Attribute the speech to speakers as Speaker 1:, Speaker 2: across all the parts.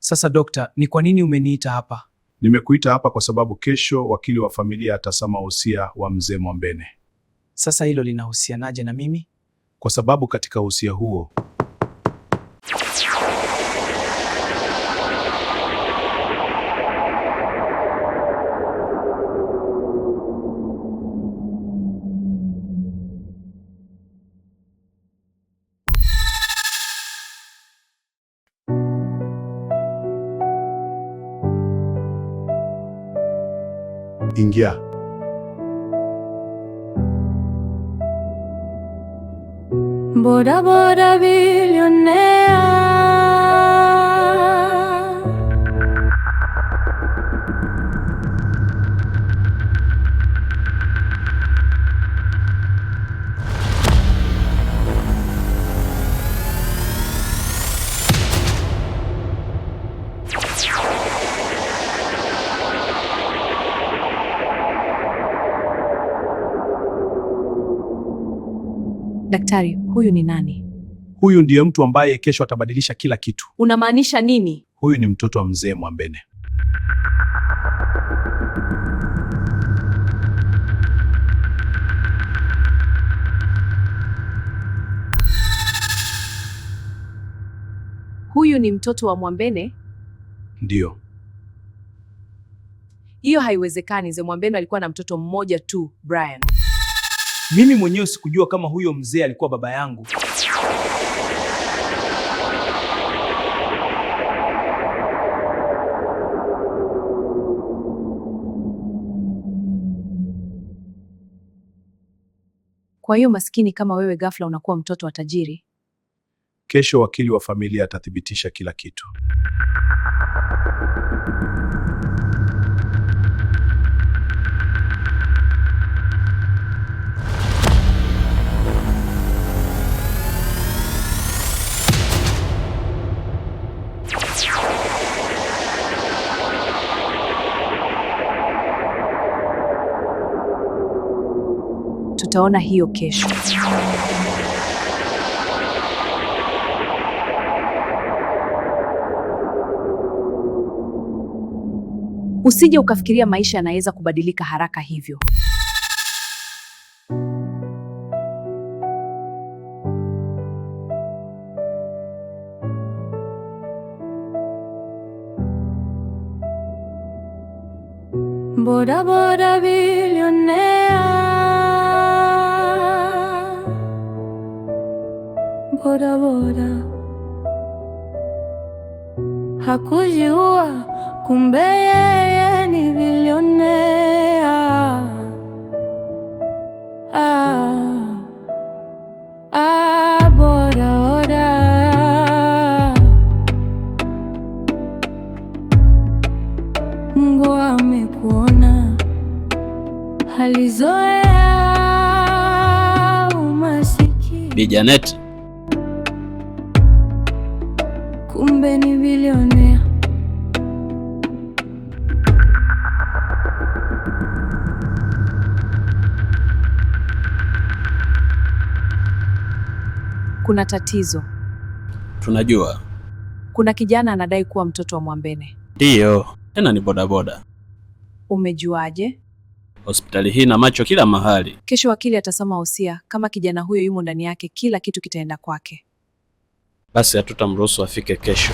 Speaker 1: Sasa dokta, ni kwa nini umeniita hapa?
Speaker 2: Nimekuita hapa kwa sababu kesho wakili wa familia atasoma wosia wa mzee Mwambene.
Speaker 1: Sasa hilo linahusianaje na mimi?
Speaker 2: Kwa sababu katika wosia huo Ingia.
Speaker 3: Boda boda bilionea.
Speaker 4: Daktari, huyu ni nani?
Speaker 2: Huyu ndiye mtu ambaye kesho atabadilisha kila kitu.
Speaker 4: Unamaanisha nini?
Speaker 2: Huyu ni mtoto wa mzee Mwambene.
Speaker 4: Huyu ni mtoto wa Mwambene?
Speaker 2: Ndiyo.
Speaker 4: Hiyo haiwezekani. Mzee Mwambene alikuwa na mtoto mmoja tu, Brian.
Speaker 1: Mimi mwenyewe sikujua kama huyo mzee alikuwa baba yangu.
Speaker 4: Kwa hiyo maskini kama wewe ghafla unakuwa mtoto wa tajiri.
Speaker 2: Kesho wakili wa familia atathibitisha kila kitu.
Speaker 4: Tutaona hiyo kesho. Usije ukafikiria maisha yanaweza kubadilika haraka hivyo.
Speaker 3: Boda boda bilionea. Boda boda hakujua, kumbe yeye ni bilionea. Ah, ah, boda boda. Mungu amekuona, alizoea umasikini,
Speaker 5: Bi Janet,
Speaker 3: kumbe ni bilionea.
Speaker 4: Kuna tatizo.
Speaker 5: tunajua.
Speaker 4: Kuna kijana anadai kuwa mtoto wa Mwambene.
Speaker 5: Ndiyo, tena ni bodaboda.
Speaker 4: Umejuaje?
Speaker 5: Hospitali hii na macho kila mahali.
Speaker 4: Kesho wakili atasoma wosia. Kama kijana huyo yumo ndani yake, kila kitu kitaenda kwake.
Speaker 5: Basi hatutamruhusu afike kesho.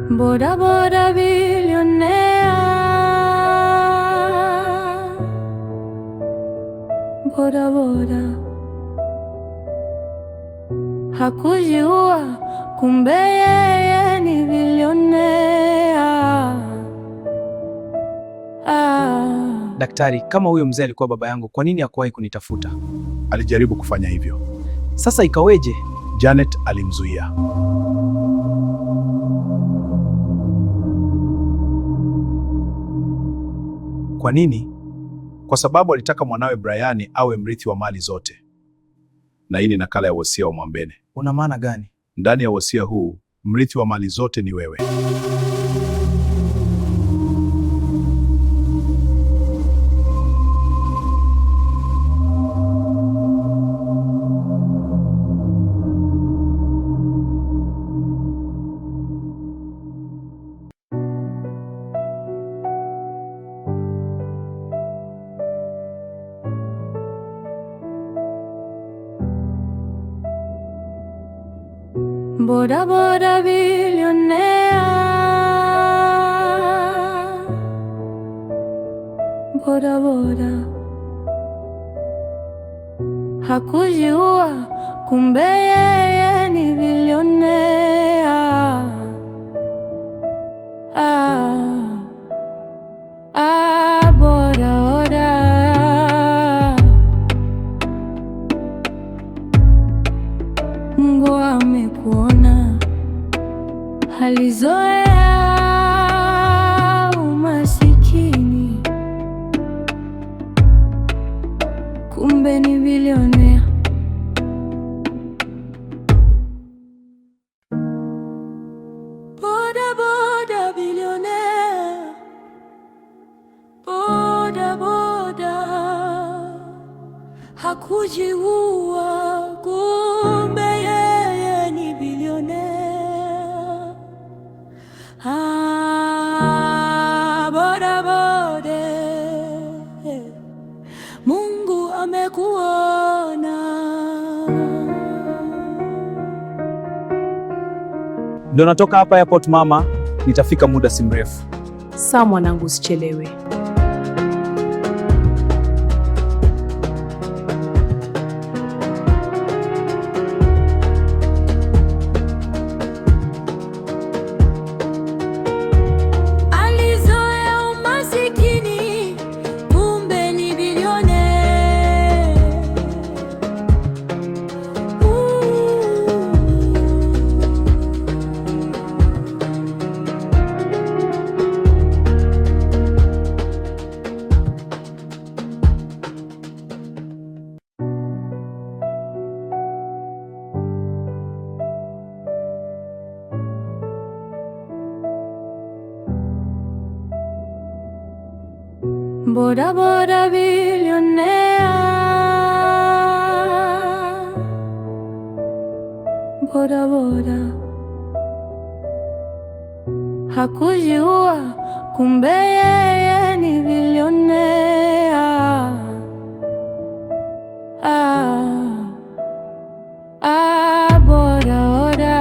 Speaker 3: Boda boda bilionea. Boda boda hakujua, kumbe yeye ni bilionea. Ah.
Speaker 1: Daktari, kama huyo mzee alikuwa baba yangu, kwa nini hakuwahi kunitafuta?
Speaker 2: Alijaribu kufanya hivyo.
Speaker 1: Sasa ikaweje?
Speaker 2: Janet alimzuia. Kwa nini? Kwa sababu alitaka mwanawe Brian awe mrithi wa mali zote. Na hii ni nakala ya wosia wa Mwambene.
Speaker 1: Una maana gani?
Speaker 2: Ndani ya wosia huu, mrithi wa mali zote ni wewe.
Speaker 3: Boda boda bilionea. Boda boda hakujiua, kumbe yeye ni bilionea. Ah, ah, boda boda. Mungu amekuona, alizoea umasikini, kumbe ni bilionea. Boda boda bilionea, boda boda hakujiua, kumbe yeye ni bilionea. Ah, boda boda, Mungu amekuona.
Speaker 1: Ndio natoka hapa airport mama, nitafika muda si mrefu.
Speaker 4: Sawa mwanangu, usichelewe.
Speaker 3: Alizoea umasikini, kumbe ni bilionea. Boda boda bilionea. Boda boda hakujiua, kumbe yeye ni bilionea. Ah, ah, boda boda.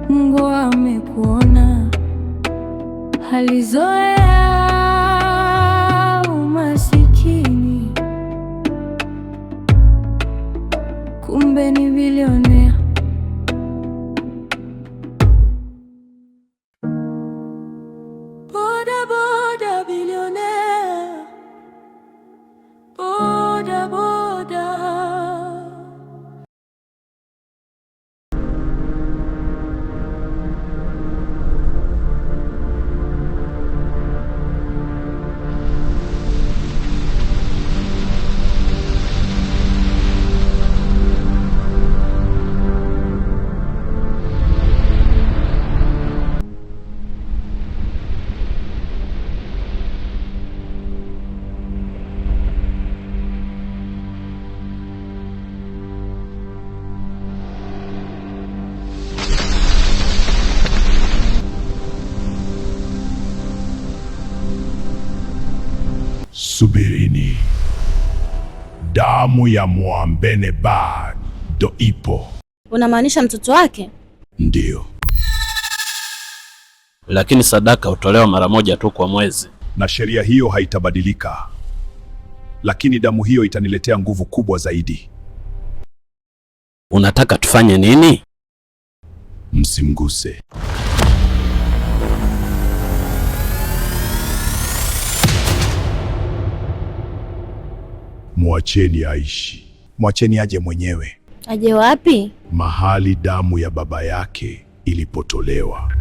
Speaker 3: Mungu amekuona, alizoea umasikini, kumbe ni bilionea. Boda boda bilionea, boda boda.
Speaker 2: Subirini, damu ya Mwambene bado ipo.
Speaker 6: Unamaanisha mtoto wake?
Speaker 2: Ndiyo,
Speaker 5: Lakini sadaka hutolewa mara moja tu kwa mwezi.
Speaker 2: na sheria hiyo haitabadilika, lakini damu hiyo itaniletea nguvu kubwa zaidi.
Speaker 5: Unataka tufanye nini?
Speaker 2: Msimguse. Mwacheni aishi, mwacheni aje mwenyewe
Speaker 6: Aje wapi?
Speaker 2: mahali damu ya baba yake ilipotolewa.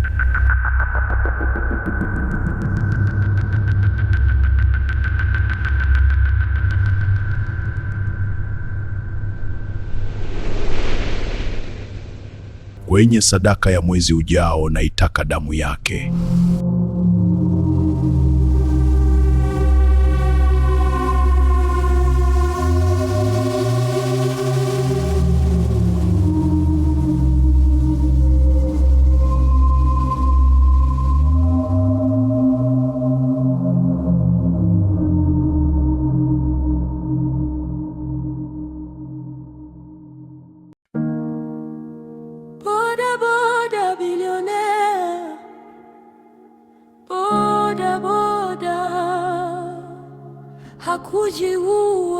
Speaker 2: Kwenye sadaka ya mwezi ujao naitaka damu yake.
Speaker 3: Kujiua.